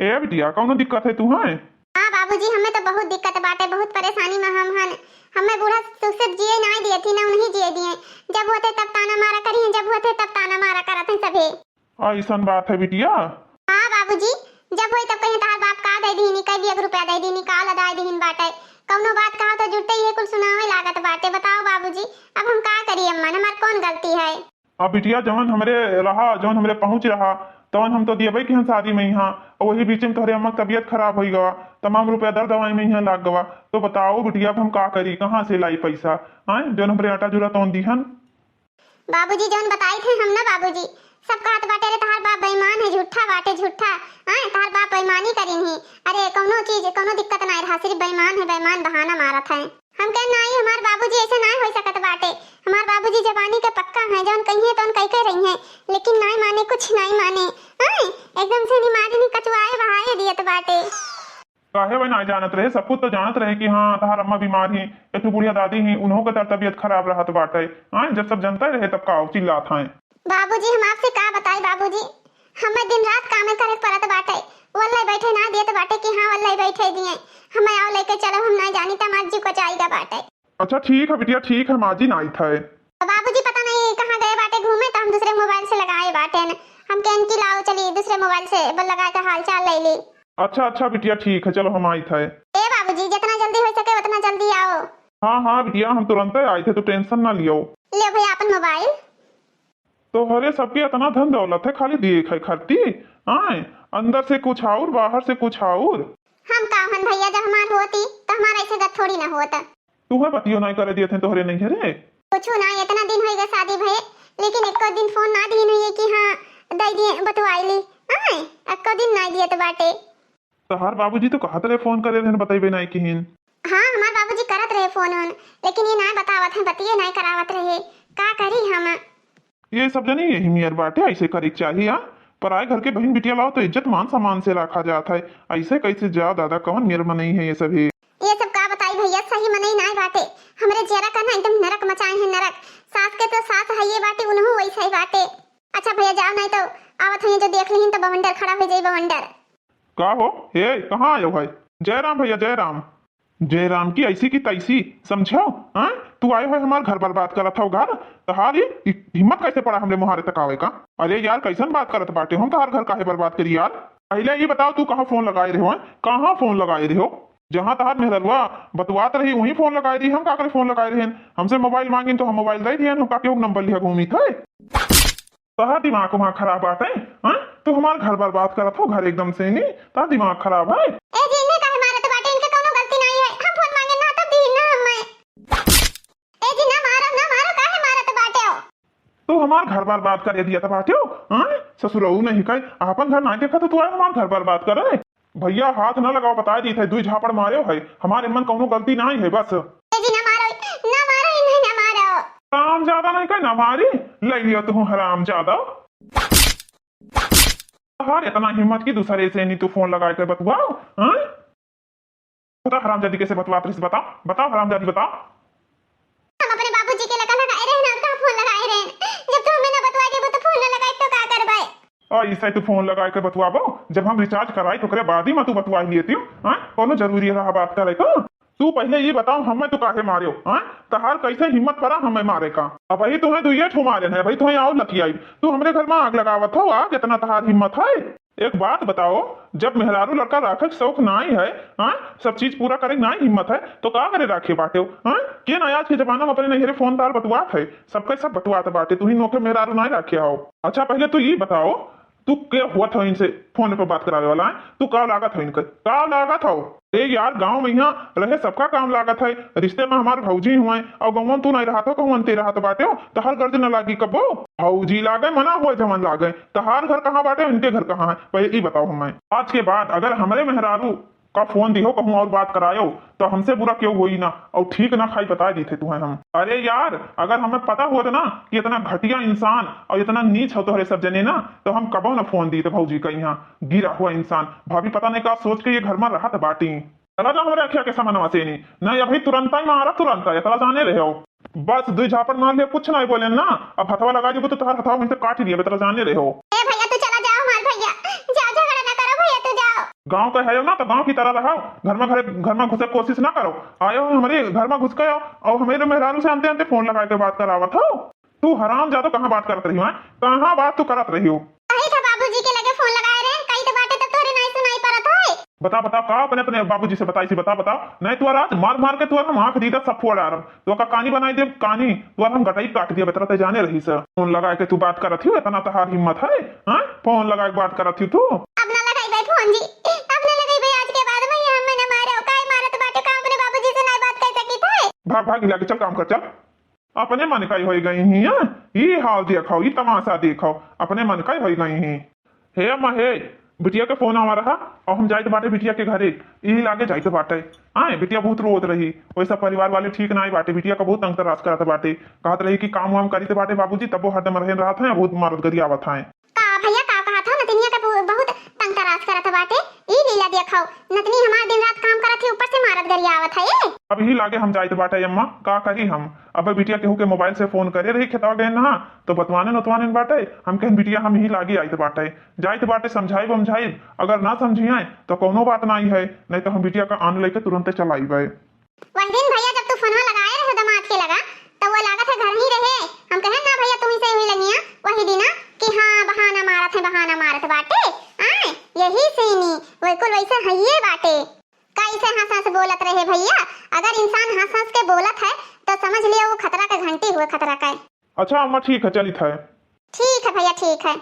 ए बिटिया, कउनो दिक्कत है तुहैं? हाँ बाबूजी, हमें तो बहुत दिक्कत बाटे, बहुत परेशानी में हम हन। हमें बूढ़ा सुख से जिए नाहीं दिए थी, ना उन्हीं जिए दिए। जब होते तब ताना मारा करी हैं, जब होते तब ताना मारा करत हैं सभे। अइसन बात है बिटिया? हाँ बाबूजी, जब होई तब कहीं तहार बाप का दइ दीनी, कई एक रुपया दइ दीनी, का लदाइ दीन बाटे। कउनो बात कहा तो जुटते ही कुल सुनावे लागत बाटे। बताओ बाबूजी, अब हम का करी अम्मन, हमार कौन गलती है? अब बिटिया, जवन हमरे रहा, जवन हमरे पहुँच रहा, तवन हम तो दियबे किहन शादी में यहाँ, और वही बीच में तोहरे अम्मा के तबियत खराब होइ गवा, तमाम रुपया दर दवाई में यहाँ लाग गवा। तो बताओ बिटिया, अब हम का करी, कहाँ से लाई पैसा? हाँ, जवन हमरे आटा जूरा तवन दिहन। बाबूजी जवन बताई थे हम ना बाबूजी, सब कहत बाटे, "अरे तहार बाप बेईमान है, झूठा बाटे, झूठा। हाँ, तहार बाप बेईमानी करीन ही। अरे कउनो चीज, कउनो दिक्कत नाहीं रहा, सिर्फ बेईमान है, बेईमान बहाना मारत है।" हम कहे, "नाहीं, हमार बाबूजी अइसे नाहीं होइ सकत बाटे। हमार बाबूजी जबानी के पक्का हैं, जउन कहिहैं तउन कहि के रहिहैं, लेकिन नाहीं माने, कुछ नाहीं माने। आय, एकदम से नहीं मारे, नहीं कचुआए बहाए दियत बाटे।" काहे वह नाहीं जानत रहे, सब कुछ तो जानत रहे कि हाँ, तहार अम्मा बीमार ही, एक ठो बुढ़िया दादी ही, उन्हों के तर तबियत खराब रहत बाटे। आय, जब सब जनते रहे तब का चिल्लात हैं। बाबूजी, हम आपसे का बताई बाबूजी, हमें दिन रात कामे करे के पड़त बाटे, वल्ले बैठे ना दियत बाटे कि हाँ वल्ले बैठे दिए, हमें आओ लेके चलो, हम ना जानी त हमार जीव को जाइगा बाटे। अच्छा ठीक है बिटिया, ठीक है, माजी ना आई थे। तो बाबूजी पता नहीं कहाँ गए बाटे घूमे, तो हम दूसरे मोबाइल से लगाए बाटे न, हम कहन कि लाओ चली दूसरे मोबाइल से ब-, लगा के हाल चाल ले ली। अच्छा अच्छा बिटिया, ठीक है, चलो हम आई थे। ए बाबूजी, जितना जल्दी हो सके उतना जल्दी आओ। हाँ हाँ बिटिया, हम तुरंत आई थे, तू टेंशन ना लियो। ले भैया अपन मोबाइल। तोहरे सबके इतना धन दौलत है, खाली देखे खातिर? आय, अंदर से कुछ और, बाहर से कुछ और। हम का हन भैया, जब हमार होती तो हमार ऐसे गत थोड़ी ना होत। तुहे बतियो नाहीं करे दियत हैं तोहरे नैहरे? कुछ ना, इतना दिन होइ गए शादी भये, लेकिन एको दिन फोन ना दीन हुई कि हाँ दइ दिए बतवाई ली। आय, एको दिन ना दियत बाटे। तहार बाबूजी तो कहत रहे फोन करे रहन, बतइबे नाहीं किहिन। हाँ, हमार बाबूजी करत रहे फोन वोन, लेकिन ये नाहीं बतावत हैं, बतिये नाहीं करावत रहे। का करी हम? ये सब जनी यही मेर बाटे, ऐसे करे के चाही, आ? पराए घर के बहिन बिटिया लाओ तो इज्जत मान सम्मान से रखा जात है, ऐसे कैसे जाओ दादा, कौन मेर मनई है ये सभी? ये सब का बताई भैया, सही मनई नाहीं बाटे, हमरे जियरा का ना एकदम नरक मचाए हैं, नरक। सास के तो सास है ये बाटे, उनहू वैसे ही बाटे। अच्छा भैया जाओ, नाहीं तो आवत हैं जो देख लिहिन तो बवंडर खड़ा होइ जाई, बवंडर। का हो, हे, कहाँ आयो है? जय राम भैया, जय राम। जय राम की ऐसी की तैसी, समझो, हाँ? तू आयो है हमार घर बर्बाद करत हो घर, तहार ई हिम्मत कैसे पड़ा हमरे मुहारे तक आवे का? अरे यार, कैसन बात करत बाटे, हम तहार घर काहे बर्बाद करी यार? पहले ये बताओ, तू कहाँ फोन लगाए रहे हो, हैं? कहाँ फोन लगाए रहे हो? जहाँ तहार मेहररुआ बतवात रही, वहीं फोन लगाए रही, हम का करे फोन लगाए रहे? हमसे मोबाइल मांगिन तो हम मोबाइल दे दिए, हम का केहू नंबर लिया घूमी थे? तोहार दिमाग उमाग खराब बाटे, हाँ? तू हमार घर बर्बाद करत हो, घर एकदम से नी, तोहार दिमाग खराब है। ए जी, इन्हें काहे मारत बाटे? इनके कौनो गलती नाहीं है। हम फोन मांगे ना, तब दी ना हमें। ए जी, ना मारो, ना मारो, काहे मारत बाटे हो? तू हमार घर बर्बाद करे दिया था बाटे हो, हाँ? ससुरऊ नहीं कहे, आपन घर ना देखा तो तू आए हमार घर बर्बाद करे। भैया, हाथ न लगाओ, बताए दी थे, दुई झापड़ मारे है, हमारे मन कौनो गलती नाहीं है, बस। ए जी, ना मारो, ना मारो, इन्हें ना मारो। हराम ज्यादा नहीं कहे, ना मारी, ले लियो तू हराम ज्यादा। तोहार इतना हिम्मत कि दूसरे से नहीं तू फोन लगाए के बतुआओ, हाँ? बता हरामजादी कैसे बतवात रहिस, बता, बता हरामजादी, बता। हम अपने बाबूजी के लगा लगाए रहे ना, का फोन लगाए रहे? जब तू हमें ना बतवा देबो तो फोन ना लगाए तो का करबे? आ, इसे तू फोन लगाए के बतवाबो, जब हम रिचार्ज कराई तो ओकरे बाद ही मैं तू बतवा लेती हूँ, हाँ? कौनो जरूरी रहा बात करे का? तू पहले ये बताओ, हमें तू काहे मारे हो, हाँ? तहार कैसे हिम्मत पड़ा हमें मारे का? अबही तुम्हें दुइये ठो मारे हैं, अबही तुम्हें और लतियाई। तू हमरे घर में आग लगावत हो, आग, इतना तहार हिम्मत है? एक बात बताओ, जब मेहरारू लड़का राखे के शौक नाई है, हाँ, सब चीज पूरा करे नाई हिम्मत है, तो का करे राखे बाटे हो, हाँ? के ना आज के जमाना में अपने नैहरे फोन तार बतुआत है, सबके सब बतुआत बाटे, तू ही नोखे मेहरारू नाई राखे हो। अच्छा, पहले तू ये बताओ, तू के हुआ था इनसे फोन पर बात करावे वाला है? तू का लागत हो इनके, का लागत हो? ए यार, गांव में यहाँ रहे सबका काम लागत है, रिश्ते में हमार भौजी हुए और गाँव में तू नहीं रहत हो, कहूँ अंते रहत बाटे हो, तहार गर्ज न लागी कबो। भौजी लागे मना हुए जवन लागे, तहार घर कहाँ बाटे, इनके घर कहाँ है, पहले ई बताओ हमें। आज के बाद अगर हमरे मेहरारू का फोन दिहो, कहूँ और बात करायो, तो हमसे बुरा क्यों होई ना, और ठीक ना खाई बता दी थे तुम्हें हम। अरे यार, अगर हमें पता होत ना कि इतना घटिया इंसान और इतना नीच हो तोहरे सब जने ना, तो हम कबो ना फोन दी थे भौजी का यहाँ। गिरा हुआ इंसान, भाभी पता नहीं का सोच के ये घर में रहत बाटी। चला जा हमरे अखिया के समनवा से नी। नहीं, अभी तुरंत ही मारा, तुरंत ही, इतना जाने रहे हो। बस दुई झापड़ मार लिया, कुछ नहीं बोले ना। अब हथवा लगा देबो तो तोहार हथवा मुझसे काट लिया, इतना जाने रहे हो। ए भैया, तू चला जाओ, हमार भैया, जाओ, झगड़ा ना करो भैया, तू जाओ। गाँव का है ना, तो गाँव की तरह रहो। घर में, घरे, घर में घुसे कोशिश ना करो। आयो हो हमरे घर में घुस के आओ, और हमारे मेहरारू से अंते अंते फोन लगा के बात करावत हो। तू हरामजादो, कहाँ बात करत रही हो, हैं? कहाँ बात तू करत रही हो? कही था बाबूजी के लगे फोन लगाए रहे, कही तो बाटे तब तोहरे नाई सुनाई परत है। बता, बता, का अपने, अपने बाबूजी से बताई सी, बता, बता। नहीं तोहर आज मार मार के तोहर हम आँख दीदा सब फोड़ आरम। तो का कानी बनाई देब, कानी, तोहर हम गटाई काट दिया, बतरा ते जाने रही सर। फोन लगा के तू बात करत ही, इतना तोहार हिम्मत है, हैं? फोन लगा के बात करत ही तू। अब ना लगाई भाई फोन जी, अब ना लगाई भाई, आज के बाद में ये हमें ना मारे, काहे मारत बाटे, का अपने बाबूजी से नाई बात कर सकी थे? भाग, भाग, हिला के चल, काम कर, चल। अपने मन का ही होई गई ही, हैं? ई हाल देखो, ई तमाशा देखो, अपने मन का ही होई गई ही। हे अम्मा, हे, बिटिया के फोन आवा रहा, और हम जाइत बाटे बिटिया के घरे, ई लागे जाइत बाटे। आए, बिटिया बहुत रोत रही, वैसा परिवार वाले ठीक ना आई बाटे, बिटिया का बहुत तंग तराश करत बाटे, कहत रही कि काम वाम करीत बाटे बाबूजी, तबो हरदम रहन रहत हैं, बहुत मारत गरियावत हैं। का भैया, का कहत हो? नतिनिया का बहु-, बहुत तंग तराश करत बाटे। ई लीला देखो, नतनी हमार दिन रात काम करत ही, ऊपर से मारत गरियावत है ये। अब ही लागे हम जाइत बाटे अम्मा, का करी हम? अब बिटिया केहू के मोबाइल से फोन करे रही, खेतवा गए ना, तो बतवाने नतवाने बाटे। हम कहन बिटिया हम ही लागे आइत बाटे, जाइत बाटे, समझाइब वमझाइब, अगर ना समझियाए तो कौनो बात नाई है, नहीं तो हम बिटिया का आन लेके तुरंते चल आइबे। वही दिन भैया जब तू फोनवा लगाए रहे दमाद के लगा, तो वो लागत है घर ही रहे। हम कहे ना भैया तुम ही से हुई लगिया वही दिना कि हाँ बहाना मारत है, बहाना मारत बाटे। आए, यही से नी, वो कुल वैसे हइये बाटे। कैसे हंस हंस बोलत रहे भैया? अगर इंसान हंस हंस के बोलत है तो समझ लिया वो खतरा का घंटी हुए, खतरा का। अच्छा अम्मा, ठीक है, चलित है। ठीक है भैया, ठीक है।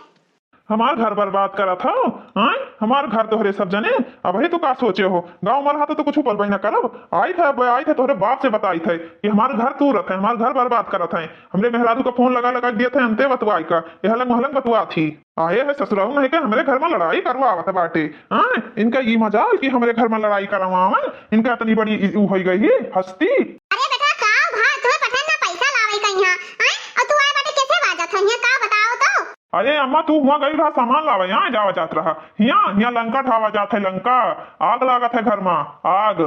हमार घर बर्बाद करत हो, हाँ? हमार घर तोहरे सब जने। अबही तू का सोचे हो? गाँव में रहा तो, तो कुछ बोलबे ना करब। आइत है, अब आइत है, तोहरे बाप से बताइत है कि हमार घर तूरत है, हमार घर बर्बाद करत है। हमरे मेहरारू का फोन लगा लगा दियत है, अंते बतवाई का, यह लंग वह लंग बतवा थी। आए है ससुराल नहीं के हमरे घर में लड़ाई करवावत बाटे, हाँ? इनका ई मजाल कि हमरे घर में लड़ाई करवावे, इनका इतनी बड़ी ई-, ऊ होई गई है हस्ती। अरे बेटा, का भा, तुम्हें पता ना पैसा लावे कहीं, हाँ? और तू आए बाटे कैसे बाजत है, का बताओ तो? अरे अम्मा, तू हुआ गई रहा सामान लावे, यहाँ जावा जात रहा। हिया, हिया लंका ढावा जात है, लंका। आग लागत है घर मा, आग।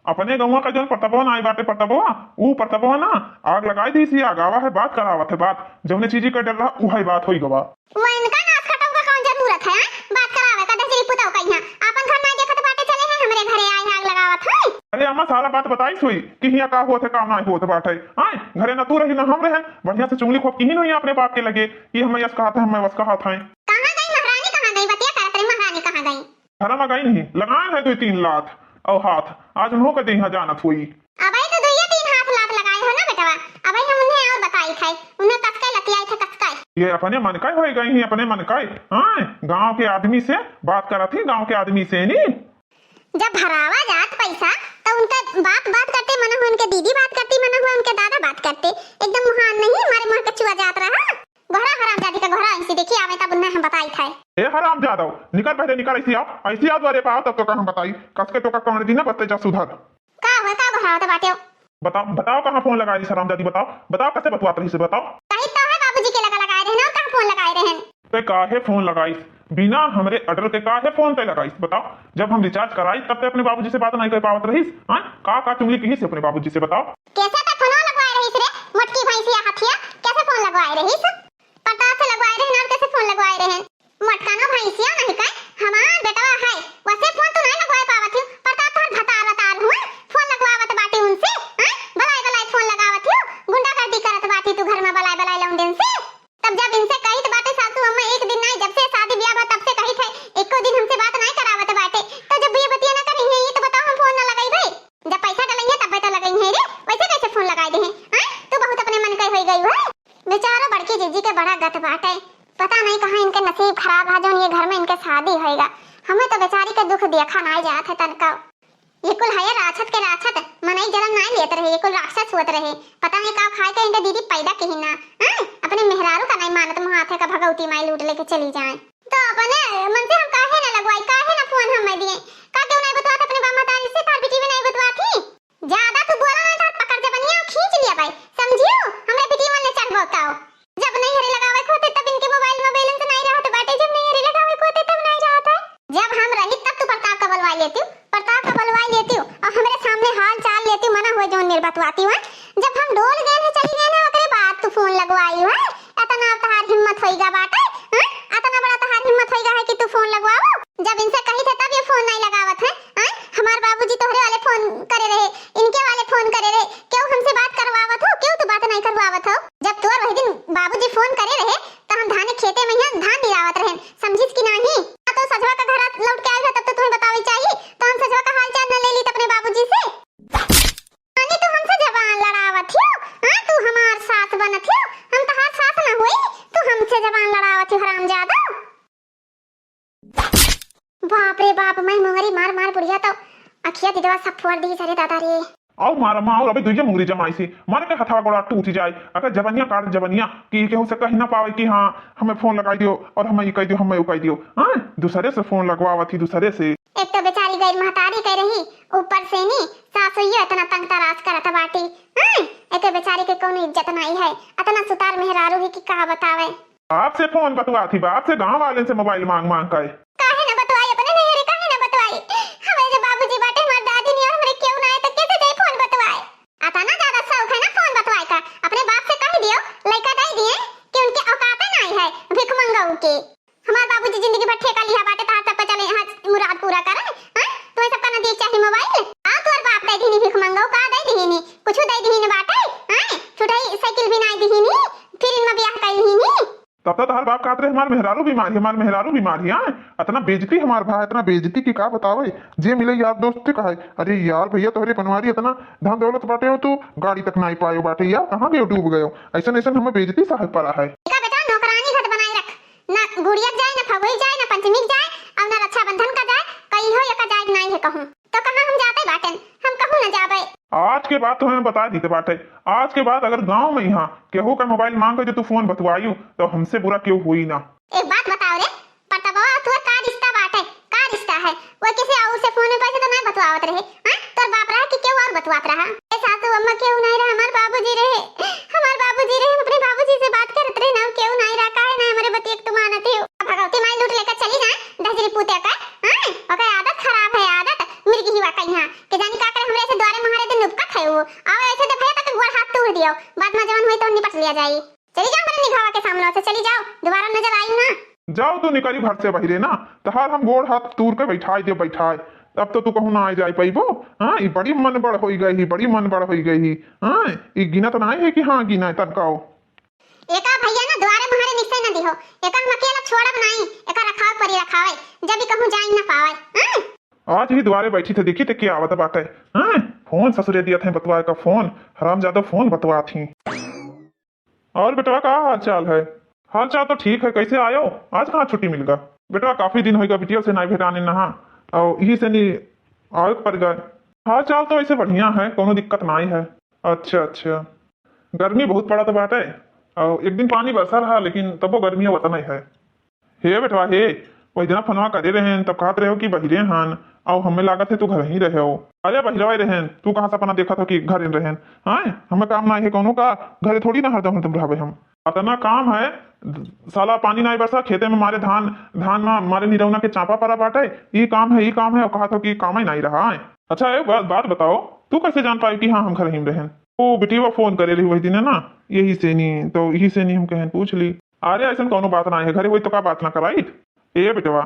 अपने गौवा का जौन प्रतापवा ना आई बाटे, प्रतापवा, ऊ प्रतापवा ना आग लगाई दी सी, आग आवा है, बात करावत है, बात। जौने चीजी का डर रहा, उहई बात होई गवा। वो इनका नाश खटाऊ का कौन जरूरत है, हैं? बात करावे का, दहजरी पुताऊ का यहाँ। आपन घर ना देखत बाटे, चले हैं हमरे घरे आए, आग लगावत है। अरे अम्मा, सारा बात बताई सोई कि हिया का होत है, का ना होत बाटे। आए, घरे ना तू रही, ना हम रहन। बढ़िया से चुंगली खोप किहिन होई अपने बाप के लगे कि हम यस कहत है, हम वस कहत है। कहाँ गई महारानी, कहाँ गई? बतिया करत रही, महारानी कहाँ गई? घर में गई नहीं, लगाए है दो तीन लात और हाथ। आज उन्हों के देहा जानत हुई। अबे तो दुइये तीन हाथ लात लगाए हो ना बेटवा, अबे हम उन्हें और बताई थे, उन्हें कसके लतियाई थे, कसके। ये अपने मन का होई गई ही, अपने मन का। हाँ, गांव के आदमी से बात करत ही, गांव के आदमी से नी। जब भरावा जात पैसा, तो उनका बाप बात करते मना हुआ, उनके दीदी बात करती मना हुआ, उनके दादा बात करते, एकदम मुहान नहीं, मारे मुँह के चुआ जात रहा। घोड़ा हरामजादी का घोड़ा ऐसी देखी आवे, तब उन्हें हम बताई थे। ए हरामजादो, निकल पहले निकल, ऐसी आओ, ऐसी आओ द्वारे पाओ, तब तो का हम बताई। कस के टोका कौन दिन बसते जा सुधर। का हुआ, का घोड़ा होता बाटे? बताओ, बताओ कहाँ फोन लगाई रही हरामजादी, बताओ, बताओ कैसे बतवात रही से, बताओ। कही तो है बाबूजी के लगा लगाए रहे ना, और कहाँ फोन लगाए रहे? ते काहे फोन लगाइस? बिना हमरे order के काहे फोन ते लगाइस? बताओ, जब हम recharge कराई तब ते अपने बाबूजी से बात नहीं कर पावत रहीस? हाँ, का का चुगली कही से अपने बाबूजी से, बताओ। कैसे ते फोन लगवाए रहीस रे, मोटकी भैंसिया हथिया? कैसे फोन लगवाए रहीस? प्रताप से लगवाए रहे ना, और कैसे फोन लगवाए रहे? मोटकानो भैंसिया नहीं कहे, हमार बेटवा है, वैसे फोन तो नहीं लगवाए पावत ही। प्रताप तोहर भतार वतार हुए, फोन लगवावत बाटे उनसे, हाँ? बलाए बलाए फोन लगावत ही, गुंडागर्दी करत बाटे तू घर में बलाए बलाए लौंडन से। तब जब इनसे कहित बाटे सासू अम्मा एक दिन नाई, जब से शादी ब्याह बा तब से कहित है, एको दिन हमसे बात नाई करावत बाटे। तो जब ये बतिया ना करी है, ये तो बताओ हम फोन ना लगाई भाई? जब पैसा डलई है तब तो लगई है रे, वैसे कैसे फोन लगाए दे हैं? हाँ? तू बहुत अपने मन के होई गई है। बेचारा बड़की जीजी के बड़ा गत बाटे, पता नहीं कहाँ इनके नसीब खराब है जौन ये घर में इनके शादी होएगा। हमें तो बेचारी के दुख देखा नाई जात है तनका। ये कुल है राक्षस के राक्षस, मनई जन्म नाई लेत रहे, ये कुल राक्षस होत रहे। पता नहीं का खाए के इनके दीदी पैदा किही ना, हैं? अपने मेहरारू का नाई मानत, मुहाथे का भगवती माई लूट लेके चली जाए। तो अपने मन से हम काहे ना लगवाई, काहे ना फोन हम दिए? का क्यों नहीं बतवात अपने बाप महतारी से, तार बिटिया भी नहीं बतवात ही? ज्यादा तू बोला ना तो पकड़ जबनिया खींच लिया भाई, समझियो? हमरे बिटिया वाले चढ़ बोलता हो। जब नहीं हरे लगावे को होते तब इनके मोबाइल में बैलेंस नहीं रहत बाटे, जब नहीं हरे लगावे को होते तब नहीं रहत है। जब हम रही तब तू प्रताप का बलवाई लेती, प्रताप का बलवाई लेती। फोन लगवाई है? अतना तहार हिम्मत होइगा बाटे, हैं? अतना बड़ा तहार हिम्मत होइगा है कि तू फोन लगवाओ? जब इनसे कही थे तब ये फोन नहीं लगावत है, हैं? हमार बाबूजी तोहरे वाले फोन करे रहे, इनके वाले फोन करे रहे, क्यों हमसे बात करवावत हो? क्यों तू बात नहीं करवावत हो? जब तोर वही दिन बाबूजी फोन करे रहे, तो हम धाने खेते में यहाँ धान निरावत रहे, समझिस कि नहीं? हाँ, तो सजवा का घर लौट के आई है, तब तो तुम्हें बतावे चाहिए, तो हम सजवा का हाल चाल न ले ली अपने बाबूजी से। माने तू हमसे जबान लड़ावत हो? हाँ, तू हमार सास बनत हो? हम तहार सास ना होई, तू हमसे जबान लड़ावत हो, हरामजादा। बाप रे बाप, मैं मुंगरी मार मार बुढ़िया तो अखिया दिदवा सब फोड़ दी सरे दादा रे। आओ मारा माँ, और अबे दुइये मुंगरी जमाई से मारे के हथवा गोड़ा टूट जाए। अगर जबनिया काट जबनिया कि केहू से कही ना पावे कि हाँ, हमें फोन लगाई दियो और हमें ई कह दियो, हमें ऊ कह दियो। हाँ, दूसरे से फोन लगवावत ही, दूसरे से। एक तो बेचारी गैर महतारी कह रही, ऊपर से नी सासुइयो इतना तंग तरास करत बाटी। हाँ, एक बेचारी के कौनो इज्जत नहीं है, इतना सुतार मेहरारू ही कि का बतावे। बाप से फोन बतुआ थी, बाप से, गांव वाले से मोबाइल मांग मांग के। काहे ना बतवाई अपने नैहरे, काहे ना बतवाई? हमारे जो बाबूजी बाटे, हमार दादी नहीं और हमरे केहू ना है, तो कैसे जाई फोन बतवाए? अतना ज्यादा शौक है ना फोन बतवाए का, अपने बाप से कह दियो, लइका दे दिए कि उनके औकाते नहीं है भिखमंगऊ के। हमार बाबूजी जिंदगी भर ठेका लिहा बाटे, तहार सबका चले यहाँ मुराद पूरा करे, हैं? तुम्हें सबका ना दिए चाही मोबाइल? आ तोर बाप दे दीनी भिखमंगऊ का दे दीनी, कुछ दे दीनी बाटे, हैं? छुटाई साइकिल भी नहीं दीनी, फिर इनमें ब्याह कर लीनी। तब तो तहार बाप कहत रहे, "हमार मेहरारू बीमार है, हमार मेहरारू बीमार है।" हाँ, इतना बेइज्जती हमार भाई, इतना बेइज्जती की का बतावे। जे मिले यार दोस्त से कहे, "अरे यार भैया, तोहरे बनवारी इतना धन दौलत बाटे हो, तू गाड़ी तक नहीं पायो बाटे यार, कहाँ गयो, डूब गयो।" ऐसन ऐसन हमें बेइज्जती सहल पड़ा है। का बेटा, नौकरानी घट बनाए रख, ना गुड़िया जाए, ना फगुई जाए, ना पंचमी जाए, और ना रक्षाबंधन का जाए, कई हो एका जाए नहीं है कहूँ। तो कहाँ हम जाते बाटेन? हम कहूँ न जाबे। आज के बाद तुम्हें बता दीते बाटे, आज के बाद अगर गांव में यहाँ केहू का मोबाइल मांगे जो तू फोन बतवायू, तो हमसे बुरा केहू होई ना। एक बात बताओ रे, प्रतापवा, तोर का रिश्ता बाटे, का रिश्ता है? वो किसी और से फोन में पैसे तो नहीं बतवावत रहे, हाँ? तोर बाप रहा कि केहू और बतवात रहा? ए सासू अम्मा, केहू नहीं रहा, हमार बाबूजी रहे, हमार बाबूजी रहे, हम अपने बाबूजी से बात करत रहे ना, केहू नहीं रहा, काहे ना हमारे बतिया के तू मानत हो? भगवती माई लूट लेकर चली जाए, दहजरी पूते का, हाँ? ओकर आदत खराब है, आदत। मिर्गी ही वाकई हाँ, के जानी का करे, हमरे ऐसे द्वारे महारे दिन नुबकत है वो। आओ ऐसे तो भैया तक गोड़ हाथ तोड़ दियो, बाद में जवन होई तो निपट लिया जाई। चली जाओ मेरे निभावा के सामने से, चली जाओ, दोबारा नजर आई ना। जाओ तू निकली घर से बहिरे ना, तहार हम गोड़ हाथ तूर के बैठाई दे बैठाए। अब तो तू कहूँ ना आ जाए पैबो। हाँ, ई बड़ी मन बड़ होई गई ही, बड़ी मन बड़ होई गई ही। हाँ, ई गिनत ना है कि हाँ गिना है तनकाओ। एका भैया ना द्वारे महारे निसे न दिहो, एका हम अकेला छोड़ब नाई, एका रखाव परी रखावे, जब ई कहूँ जाई ना पावे। हाँ? आज ही द्वारे बैठी थे, देखी थे के आवत बाटे। हाँ? फोन ससुरे दिया थे बतवाए का फोन, हरामजादा फोन बतवा थी। और बेटवा का हाल चाल है? हाल चाल तो ठीक है, कैसे आयो? आज कहाँ छुट्टी मिल गा? बेटवा काफी दिन होइगा बिटिया से नाई भेटाने नहा, और यही से नी आवे के पड़ गए। हाल चाल तो ऐसे बढ़िया है, कोनो दिक्कत नाई है। अच्छा, अच्छा। गर्मी बहुत पड़त बाटे, और एक दिन पानी बरसा रहा, लेकिन तबो गर्मी वतने है। हे बेटवा हे, वही दिना फोनवा करे रहेन, तब कहत रहे हो कि बहिरे हन, और हमें लागत है तू घर ही रहे हो। अरे बहिरवा रहेन, तू कहाँ सपना देखत हो कि घर रहेन? हाँ, हमें काम ना है कोनो का, घरे थोड़ी ना हरदम हरदम रहबे हम। अतना काम है, साला पानी नाई बरसा, खेते में मारे धान, धान में मारे निरौना के चापा पड़ा बाटे, ई काम है, ई काम है, और कहत हो कि काम ही नाई रहा है। अच्छा, एक बात, बात बताओ, तू कैसे जान पाई कि हाँ, हम घर ही में रहेन? ओ, बिटिया फोन करे रही वही दिन है ना, यही से नी, तो यही से नी हम कहन पूछ ली। अरे, ऐसन कौनो बात ना है, घरे होई तो का बात ना कराई? ए बेटवा,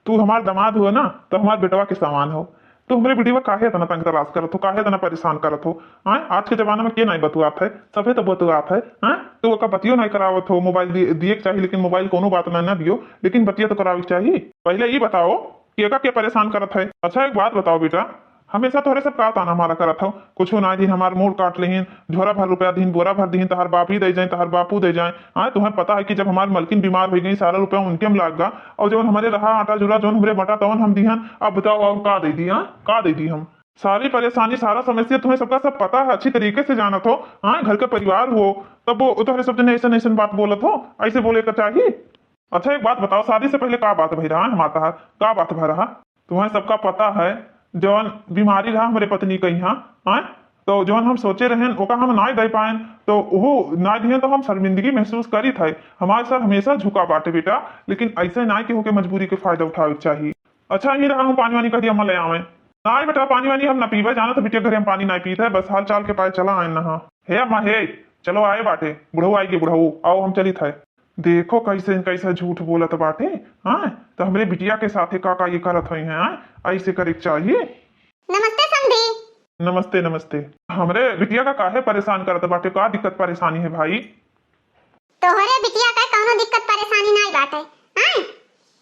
तू हमार दामाद हुआ ना, तो हमार बेटवा के समान हो। तू हमरे बिटिया काहे इतना तंग तलाश करत हो, काहे इतना परेशान करत हो? आय, आज के जमाना में के नहीं बतुआत है, सभे तो बतुआत है। हाँ, तू ओका बतियो नहीं करावत हो, मोबाइल दिए, दिए के चाही, लेकिन मोबाइल कोनो बात ना, ना दियो, लेकिन बतिया तो करावे के चाही। पहले ई बताओ कि एका के परेशान करत है? अच्छा, एक बात बताओ बेटा, हमेशा तोहरे सब का ताना मारा करत हो? कुछो ना दिन हमार मूड़ काट लेहिन, झोरा भर रुपया दिन, बोरा भर दिन, तहार बाप ही दे जाए, तहार बापू दे जाए। हाँ, तुम्हें पता है कि जब हमार मलकिन बीमार हो गई, सारा रुपया उनके में लाग गा, और जब हमारे रहा आटा जुरा, जौन हमरे बटा, तौन हम दिहन। अब बताओ, और का दे दी? हाँ, का दे दी हम? सारी परेशानी, सारा समस्या तुम्हें सबका सब पता है, अच्छी तरीके से जानत हो। हाँ, घर के परिवार हो, तब वो तोहरे सब जने ऐसन ऐसन बात बोलत हो, ऐसे बोले का चाहिए? अच्छा, एक बात बताओ, शादी से पहले का बात भई रहा है हमार तहार? का बात भई रहा? तुम्हें सबका पता है, जौन बीमारी रहा हमरे पत्नी का यहाँ, हाँ? तो जौन हम सोचे रहेन, ओका हम नाय दे पाएन, तो वो नाय दिहन, तो हम शर्मिंदगी महसूस करी थे। हमारे सर हमेशा झुका बाटे बेटा, लेकिन ऐसे नाय कि होके मजबूरी के फायदा उठावे के चाहिए। अच्छा, ये रहा, हम पानी वानी कह दिया, हम ले आवे। नाय बेटा, पानी वानी हम ना पीबे, जाना तो बिटिया घरे हम पानी नाय पीत है, बस हाल चाल के पाए चला आए ना। हे अम्मा, हे, चलो आए बाटे, बुढ़ऊ आइगे, बुढ़ऊ, आओ हम चलित है। देखो कैसे, कैसे झूठ बोलत बाटे, हाँ? तो हमरे बिटिया के साथे का, का ये करत होई हैं, हाँ? ऐसे करे के चाहिए। नमस्ते समधी। नमस्ते, नमस्ते। हमरे बिटिया का काहे परेशान करत बाटे, का दिक्कत परेशानी है भाई? तोहरे बिटिया का कौनो दिक्कत परेशानी नाई बाटे, हाँ?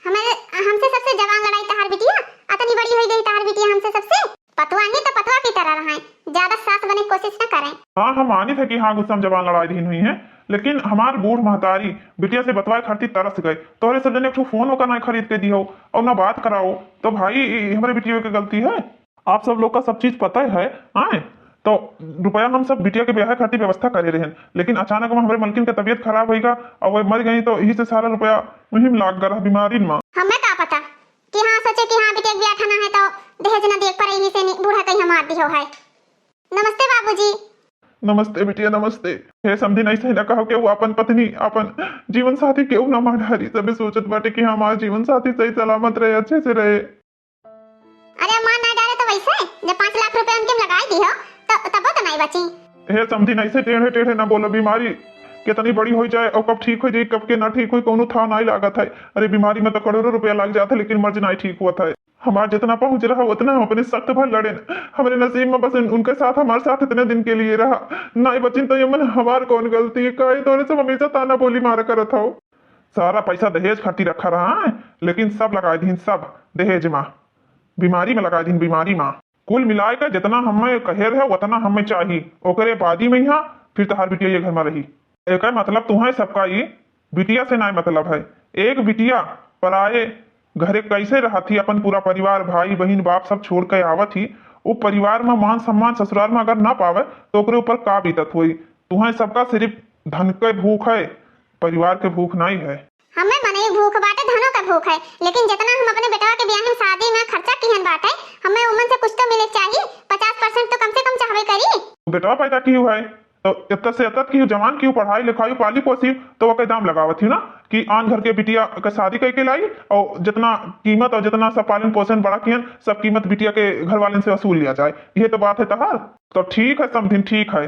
हमरे, हमसे सबसे जबान लड़ाई तहार बिटिया, अतनी बड़ी होई गई तहार बिटिया हमसे सबसे। पतवा ही तो पतवा की तरह रहें, ज्यादा सास बने की कोशिश न करें। हाँ, हम मानित है कि हाँ, गुस्सा में जबान लड़ाई दीन हुई है, लेकिन हमार बूढ़ महतारी बिटिया से बतवाए खातिर तरस गए। तोहरे सब जने एक ठो फोन ओकर नाई खरीद के दियो और ना बात कराओ, तो भाई, ई हमरे बिटिया के गलती है। आप सब लोग का सब चीज पता है, आए? तो रुपया हम सब बिटिया के ब्याह खातिर व्यवस्था करे रहन, लेकिन अचानक में हमरे मलकिन के तबीयत खराब होइगा और वह मर गई, तो यही से सारा रुपया वही में लाग गया बीमारी में। हमें का पता कि हाँ, सोचे कि हाँ, बिटिया के ब्याह ठाना है तो दहेज न दिए के पड़े, यही से नि-, बूढ़ा कहीं मार दियो है। नमस्ते बाबूजी। नमस्ते बिटिया, नमस्ते। हे समधी, नहीं सही ना कहो कि वो अपन पत्नी, अपन जीवन साथी केहू ना मार डारी। सबे सोचत बाटे कि हमार जीवन साथी सही सलामत रहे, अच्छे से रहे। अरे मार ना डारे तो वैसे, जब पाँच लाख रुपए उनके में लगाई दी हो, तो तबो तो नहीं बची। हे समधी, नहीं से टेढ़े टेढ़े ना बोलो। बीमारी कितनी बड़ी हो जाए और कब ठीक हो जाए, कब के ना ठीक हो, कोनो था नहीं लागत है। अरे बीमारी में तो करोड़ों रुपया लग जाता है, लेकिन मर्ज नहीं ठीक होत है। हमार जितना पहुँच रहा उतना हम अपने सख्त भर लड़ेन। हमरे नसीब में बस उन-, उनके साथ, हमारे साथ इतने दिन के लिए रहा। नहीं बचिन तो ये मन हमार कौन गलती है? काहे तोरे सब हमेशा ताना बोली मारा करत हो? सारा पैसा दहेज खातिर रखा रहा है, लेकिन सब लगा दीन, सब दहेज में, बीमारी में लगा दीन, बीमारी में। कुल मिलाए के जितना हमें कहे रहे उतना हमें चाही, ओकरे बादी में यहाँ फिर तहार बिटिया ये घर में रही। एकर मतलब तुम्हें सबका ई बिटिया से नाय मतलब है। एक बिटिया पराए घरे कैसे रहत ही, अपन पूरा परिवार, भाई, बहिन, बाप सब छोड़ के आवत ही, उ परिवार में मान सम्मान ससुराल में अगर ना पावे तो ओकरे ऊपर का बीतत होई? तुम्हें सबका सिर्फ धन के भूख है, परिवार के भूख नहीं है। हमें मनई भूख बाटे, धनो के भूख है, लेकिन जितना हम अपने बेटवा के बियाह में शादी में खर्चा किहन बाटे, हमें उमन से कुछ तो मिले के चाही, पचास परसेंट तो कम से कम चाहबे करी। बेटवा पैदा किहू है, तो इतना से इतना किहू, जवान किहू, पढ़ाई लिखाई, पाली पोसी, तो ओके दाम लगावत ही ना कि आन घर के बिटिया के शादी करके लाई और जितना कीमत और जितना सब पालन पोषण बड़ा किहन, सब कीमत बिटिया के घर वालन से वसूल लिया जाए। ये तो बात है तहार। तो ठीक है समधिन, ठीक है,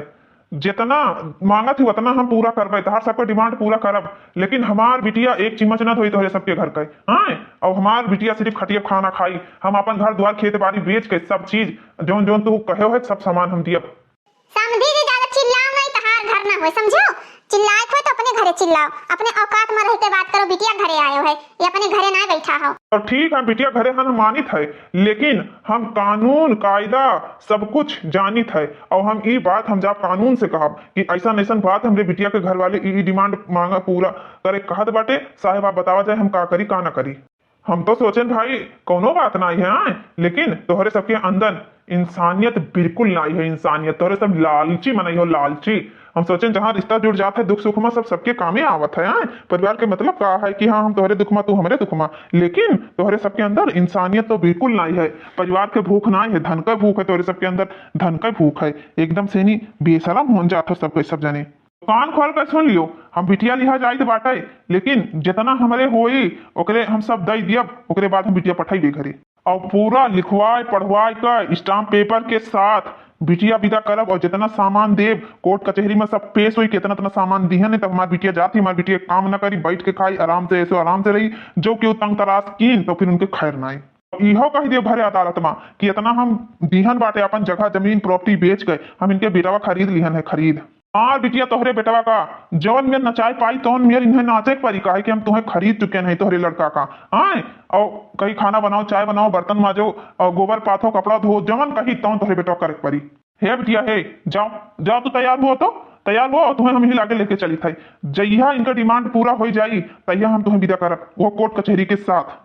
जितना मांगत ही उतना हम पूरा करबे, तहार सबके demand पूरा करब, लेकिन हमार बिटिया एक चिम्मच ना धोई तोहरे सबके घर के, हाँ? और हमार बिटिया सिर्फ खटिया खाना खाई, हम अपन घर द्वार खेत बाड़ी बेच के सब चीज जौन जौन तू कहे हो सब सामान हम दियब। समधी जी, ज्यादा चिल्लाओ नहीं, तहार घर ना होए, समझो? चिल्लाए होए तो अपने घरे चिल्लाओ, अपने औकात में रह के बात करो। बिटिया घरे आयो है, ये अपने घरे ना बैठा हो। तो ठीक है, बिटिया घरे हन मानित है, लेकिन हम कानून कायदा सब कुछ जानित है, और हम ई बात हम जाब कानून से कहब कि ऐसा ऐसन बात हमरे बिटिया के घर वाले ई, ई demand मांगा पूरा करे कहत बाटे। साहेब, आप बतावा जाए हम का करी, का ना करी। हम तो सोचेन भाई, कौनो बात नाई है, आए, लेकिन तोहरे सबके अंदर इंसानियत बिल्कुल नाई है, इंसानियत। तोहरे सब लालची मनई हो, लालची। हम सोचेन जहाँ रिश्ता जुड़ जात है, दुख सुख में सब सबके कामे आवत है, आए। परिवार के मतलब का है कि हाँ, हम तोहरे दुख में, तू हमरे दुख में, लेकिन तोहरे सबके अंदर इंसानियत तो बिल्कुल नाई है। परिवार के भूख नाई है, धन का भूख है, तोहरे सबके अंदर धन का भूख है। एकदम से नी बेशरम होन जात हो सब कोई, सब जने। कान खोल के सुन लियो, हम बिटिया लिहा जाइत बाटे, लेकिन जितना हमरे होई, ओकरे हम सब दई दियब, ओकरे बाद हम बिटिया पठाई दे घरे। और पूरा लिखवाए पढ़वाए का stamp paper के साथ बिटिया विदा करब, और जितना सामान देब, कोर्ट कचहरी में सब पेश होई, कितना इतना सामान दिहन, तब हमार बिटिया जाती, हमार बिटिया काम ना करी, बैठ के खाई, आराम से, ऐसो आराम से रही। जो केहू तंग तराश कीन, तो फिर उनके खैर नाई। इहो कह दियो भरे अदालत में कि इतना हम दिहन बाटे, अपन जगह, जमीन, property बेच के हम इनके बेटवा खरीद लिहन है, खरीद। हाँ बिटिया, तोहरे बेटवा का जौन मेर नचाए पाई, तौन मेर इन्हें नाचे के परी, काहे कि हम तुम्हें खरीद चुके नहीं, तोहरे लड़का का। हाँ, और कहीं खाना बनाओ, चाय बनाओ, बर्तन माजो, और गोबर पाथो, कपड़ा धो, जौन कही तौन तोहरे बेटवा करे के परी। हे बिटिया, हे, जाओ, जाओ, तू तैयार हुआ तो, तैयार हुआ, और तुम्हें हम ही लागे लेके चली था। जइहा इनका demand पूरा हो जाई, तइहा हम तुम्हें विदा करब, वो कोर्ट कचहरी के साथ।